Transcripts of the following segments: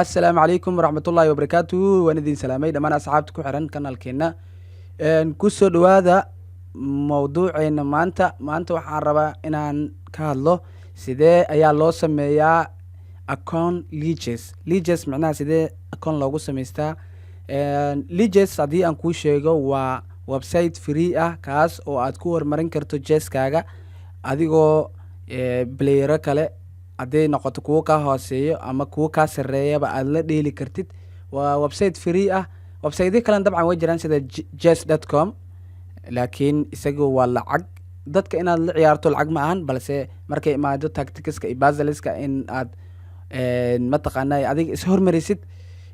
Assalaamu calaykum waraxmatullaahi wabarakaatuhu. Waan idin salaamay dhammaan asxaabta ku xiran kanaalkeena. Kusoo dhawaada mawduuceena maanta. Maanta waxaan rabaa inaan ka hadlo sidee ayaa loo sameeyaa account Lichess. Lichess macnaha sidee account loogu samaystaa. Lichess haddii aan kuu sheego, waa website free ah, kaas oo aad ku horumarin karto chesskaaga adigoo playero kale, hadday noqoto kuwo kaa hooseeyo ama kuwo kaa sareeyaba, aada la dheeli kartid. Waa website free ah. Websiteyo kalena dabcan way jiraan, sida chess.com, laakiin isaga waa lacag. Dadka inaad la ciyaarto lacag ma ahan, balse markay imaado tacticska iyo puzzleska in aad mataqaana adiga is hormarisid,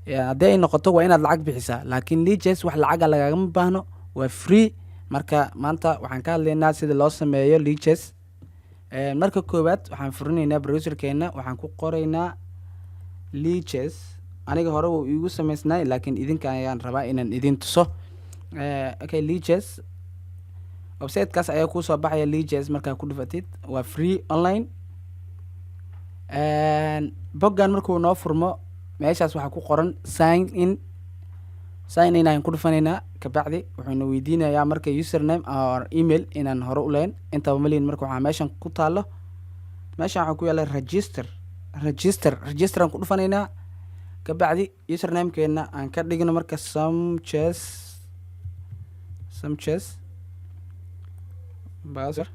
haddii ay noqoto, waa inaad lacag bixisaa. Laakiin Lichess wax lacaga lagagama baahno, waa free. Marka maanta waxaan ka hadlaynaa sida loo sameeyo Lichess. Marka koowaad waxaan furinaynaa browserkeena, waxaan ku qoraynaa Lichess. Aniga hore wuu iigu sameysnay, laakiin idinka ayaan rabaa inaan idin tuso. Okay, Lichess websitekaas ayaa kusoo baxaya. Lichess markaa ku dhufatid, waa free online. Boggan markuu noo furmo, meeshaas waxaa ku qoran "sign in". Sign in ayaan ku dhufanaynaa. Kabacdi wuxuuna weydiinayaa marka username or email inaan hore u lahayn. Intaba malihin. Marka waxaa meeshan ku taalo, meeshan waxaa ku yaala "register". Register, register aan ku dhufanaynaa. Kabacdi usernamekeena aan ka dhigno marka somchess, somchess browser.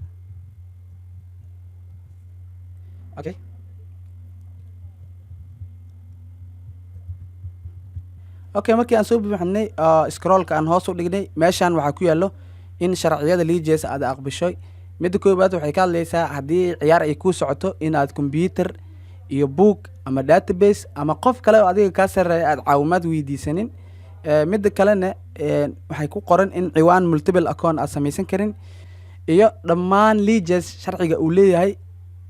Okay, markii aan soo buuxinay, scrollka aan hoos u dhignay, meeshan waxaa ku yaallo in sharciyada Lichess aad aqbishoy. Midda koowaad waxay ka hadlaysaa haddii ciyaar ay kuu socoto inaad computer iyo book ama database ama qof kale oo adiga kaa sarreeya aad caawimaad weydiisanin. Midda kalena waxay ku qoran in ciwaan multiple account aad samaysan karin, iyo dhammaan Lichess sharciga uu leeyahay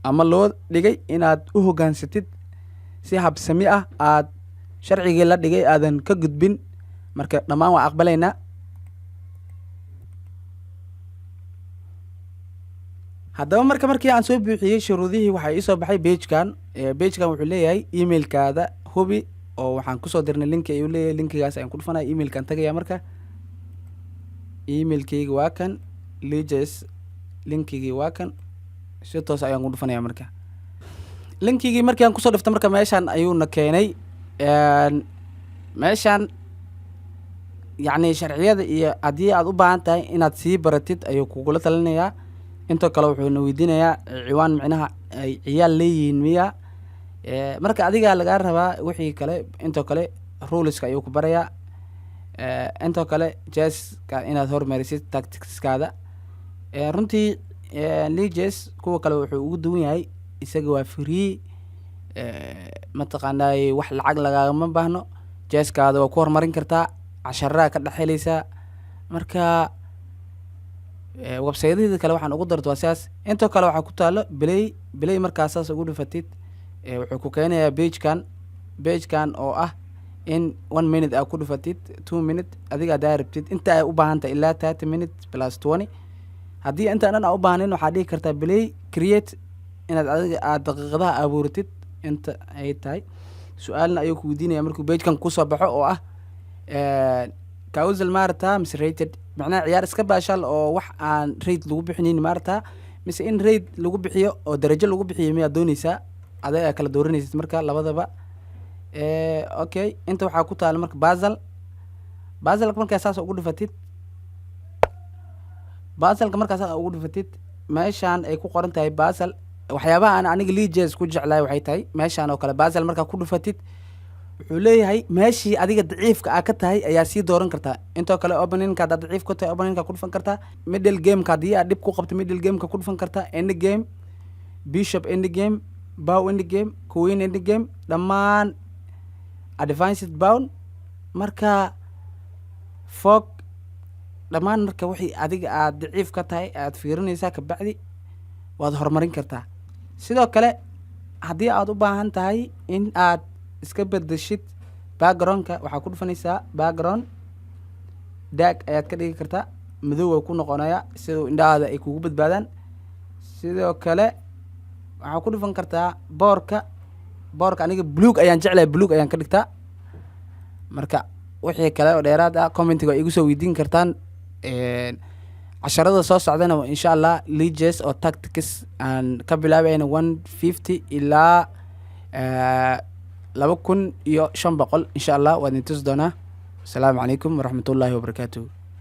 ama loo dhigay inaad u hoggaansatid si habsami ah, aad sharcigii la dhigay aadan ka gudbin. Marka dhammaan waa aqbalaynaa. Haddaba marka markii aan soo buuxiyey shuruudihii, waxaa iisoo baxay pagekan. Pagekan wuxuu leeyahay emailkaada hubi, oo waxaan kusoo dirnay linki ayuu leeyahay. Linkigaas ayaan ku dhufanaya, emailkaan tagaya. Marka emailkayga waa kan, Lichess linkigii waa kan, si toos ayaan ku dhufanaya. Marka linkigii markii aan kusoo dhifto, marka meeshaan ayuuna keenay. Meeshaan yacni sharciyada iyo haddii aad u baahan tahay inaad sii baratid ayuu kugula talinayaa. Intoo kale wuxuuna weydiinayaa ciwaan micnaha ay ciyaal leeyihiin miya. Marka adigaa lagaa rabaa wixii kale. Intoo kale ruleska ayuu ku barayaa. Intoo kale chesska inaad hormarisid tacticskaada. Runtii Lichess kuwa kale wuxuu ugu duwan yahay, isaga waa free, mataqaanay wax lacag lagaagama baahno. Chesskaada waa ku horumarin kartaa, casharaa ka dhex heleysaa. Marka websiteyada kale waxaan ugu darto waa sidaas. Intoo kale waxaa ku taalo "play". Play markaa saas ugu dhufatid, wuxuu ku keenayaa pagekan, pagekan oo ah in 1 minute aa ku dhufatid, 2 minute, adiga haddaa rabtid inta ay u baahan tahay, ilaa 30 minute plus 20. Haddii inta dhan aa u baahnayn, waxaa dhihi kartaa "play", create, inaad adiga aad daqiiqadaha abuuratid inta ay tahay. Su-aalna ayuu ku weydiinaya markuu pagekan kusoo baxo, oo ah casual maarata mise rated, macnaha ciyaar iska baashaal oo wax aan rate lagu bixinin maarata, mise in rate lagu bixiyo oo darajo lagu bixiyo miyaad dooneysaa. Aday aa kala dooranaysid marka labadaba. Okay, inta waxaa ku taala marka puzzle. Puzzleka markaa saas ugu dhufatid, puzzleka markaa saas ugu dhufatid, meeshaan ay ku qoran tahay puzzle. Waxyaabaha aan aniga Lichess ku jeclahay waxay tahay meeshaan oo kale puzzle markaa ku dhufatid, wuxuu leeyahay meeshii adiga daciifka aa ka tahay ayaa sii dooran kartaa. Intoo kale openingka haddaad daciif ku tahay, openingka ku dhufan kartaa. Middle gameka haddii aad dhib ku qabto, middle gameka ku dhufan kartaa. End game, bishop end game, pawn end game, queen end game, dhammaan advanced pawn, marka fork, dhammaan. Marka wixii adiga aad daciif ka tahay aad fiirinaysaa, kabacdi waad horumarin kartaa. Sidoo kale haddii aad u baahan tahay in aad iska bedeshid backgroundka, waxaa ku dhufanaysaa "background", dark ayaad ka dhigi kartaa, madow ku noqonaya siduu indhahaada ay kugu badbaadaan. Sidoo kale waxaa ku dhufan kartaa boardka. Boorka aniga buluug ayaan jeclahay, buluug ayaan ka dhigtaa. Marka wixii kale oo dheeraad ah, commentiga waa igu soo weydiin kartaan. Casharada soo socdana, insha Allah, Lichess oo tactics aan ka bilaabayna 150 ilaa 2500, insha Allah, waa idin tusi doonaa. Asalaamu calaykum waraxmatullaahi wabarakaatuh.